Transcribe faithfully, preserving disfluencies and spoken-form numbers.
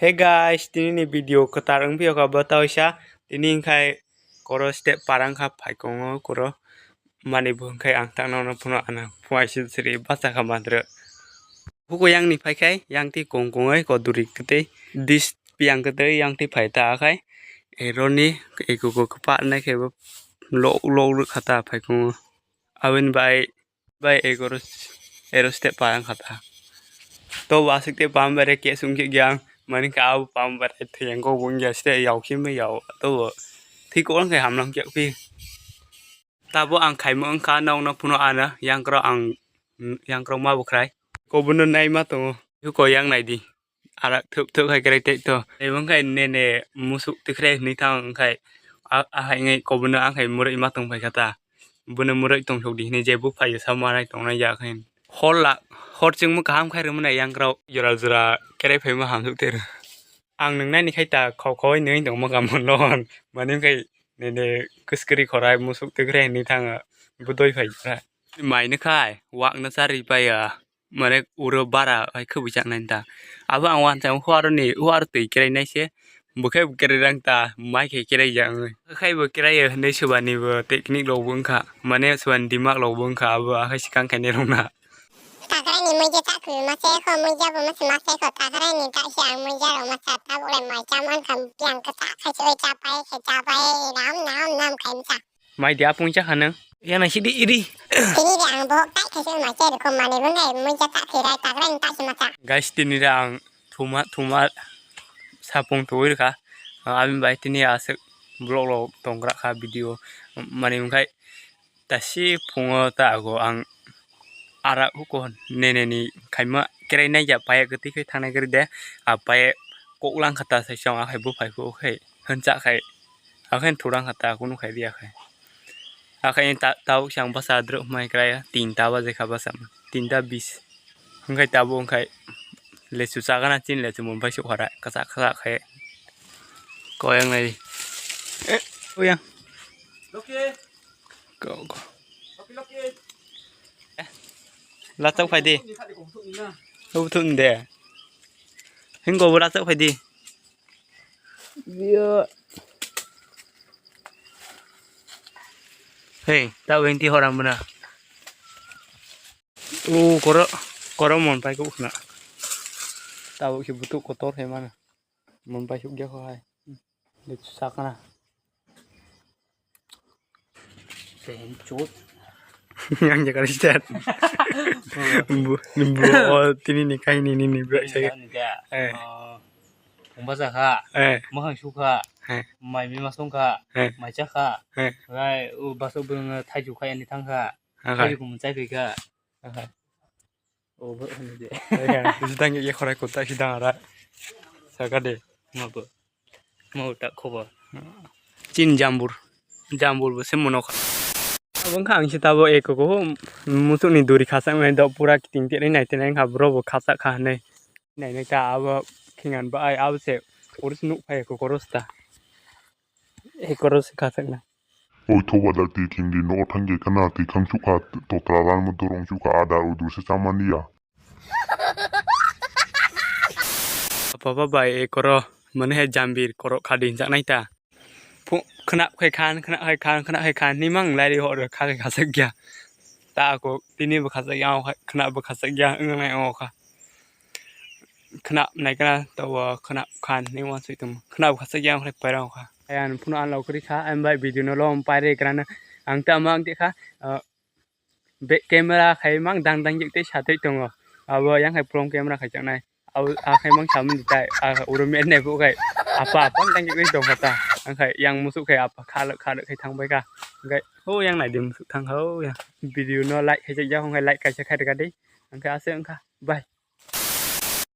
Hey guys, tini ni video kwtal wng phiya kha bo ta waisa. Tini hinkhe koro step parang kha phai kongo koro. Mani bo hinkhe ang tak nono phano ano phunai siri siri bacha kha mandra. Huko yang ni phai khai yang ti kong kong ai koduri kwtwi dis piang kwtwi yang ti phai ta khai. Ero ni eko ko kwpa nai khe bo lok lok rwkha ta phai kongo. Aboni bai bai egoro ero step parang kha ta. To bo aswk te pam bare ke sung khe gyang mani khe abo pam bare theyang go bung ya ste yau khe me yau to bo thik on khe hamlang kyak phi. Tabo ang khaimo wngkha nokno phano ano yang kro ang yang kro ma bo khrai. Kobono nai ma tongo. Ko yang nai di. Ara thup thup hai krai tei to. Ebong khai nene musuk tikre hwnwi thang khai a hai ngai kobono ang khai muroi ma tong phai kha ta. Bono muroi tong sok di hwnwi je buphaio sa manai tong nai ya khai. Hor la hor chwngmo kaham khai rwmani yang kro jora jora krai phaima hamsuk ter. Ang nung nai ni khai ta khok khoi nung tong ma kam mon lon. Mani khai nene kuskri khorai musuk tikre hwnwi thang budoi phai kha. Mai ni khai wak na chari pai ya. Mane uro bara hai khwbwi chaknai ta. Abo ang wansang huaro ni huaro twi kerai nai se. Bo khe bo kerai rang ta mai khe kerai ya wngwi. Khai bo kerai ya hwnwi swbani bo technique rok bo wngkha. Mane swbani dimak rok bo wngkha abo akhai swkang khainai rok na. Takrai ni muija ta khwi ma se kho muija bo ma se ma se kho takrai ni ta se ang muija rok ma cha ta bo lai mai cha man kham piang kha ta khai se oi cha pai khe cha pai ram nam nam khai ma cha. Mai dia pung cha khanang. Yana sidi iri. Tini de ang bohok tai khaisa ma che rukho mani bwngkha mui cha ta khirai takrai ta si ma cha. Guys, tini de ang thuma thuma sapung twi rwkha. Aboni bai tini aswk vlog rok tong gra kha video mani wngkhai tasi phungo ta ago ang ara huko nene ni khaima kerai nai ya paya kwtwi khai thangnai kwrwi de a paya kok lang kha ta sai chong akhai buphai kho khai. Hwncha khai. Akhe thurang kha ta kunu khai riya khai. Akhe ta tau chang basa druk mai krai tinta baje kha basa. Tinta bis. Hwnkhe tabo wngkhai lechu chagana chin lechu mun bai suk hara kachak kachak khai. Koyang nai. Koyang. Ko ko. Lachak phai di. Ubu thun de. Hingo bo lachak phai di. Biyo. Hei, ta wenti horam bana. U koro koro mon pai ko khna. Ta bo ki butu kotor he mana. Mon pai suk ya ko hai. Sakana. Yang jaga start. Bu bu tini ni kai ni ni ni bro saya. Eh. Pungba jakha, eh, mwkhang sukha, eh, mai mima songkha, eh, mai chakha, eh, rai o baso bwrwng thaichu khai ani thangkha, thaichu kumun chai phaikha. O bo hwnwi de. Sidang ye khorai kota sidang ara. Saka de. Ma bo. Ma ta khobo. Chin jambur. Jambur bo se mono kha. Abo wngkha ang se tabo eko ko musuk ni duri khasaknai do pura kiting tini nai tini wngkha bro bo khasak kha hinwi. Nai nai ta abo khingan ba ai abo se koros nuk phai eko koros ta. Eko koros khasakna. Oi thoba da twi khingdi no thangge kana twi khang sukha totra ran mo dorong sukha ada udur se chamani ya. Papa bai e koro mane hai jambir koro khadi hinjaknai ta. Phu-, khwnap khai khan, khwnap khai khan, khwnap khai khan, ni mang lai ri hor kha khai khasakya. Ta ko tini bo khasakya, khwnap bo khasakya, wng nai o kha. Khwnap nai kana to bo khwnap khan, ni wan sui tum. Khwnap bo khasakya, khai paira o kha. Ayan phunu an lo kri kha, am bai video no lom paire krana. Ang ta mang te kha, uh, Be camera khai mang dang dang jek tei satwi tongo. Abo yang khai prom camera khai chaknai. Abo a khai mang samani tai a uro met nai bo khai apa apa dang jek tong kha ta. Ang khai yang musuk khai apa khalak khalak khai thang bai kha. Ang khai ho yang nai di musuk thang ho yang. Video no like khai jak ya hong khai like kaisa khai rega di. Ang khai ase ang kha. Bye.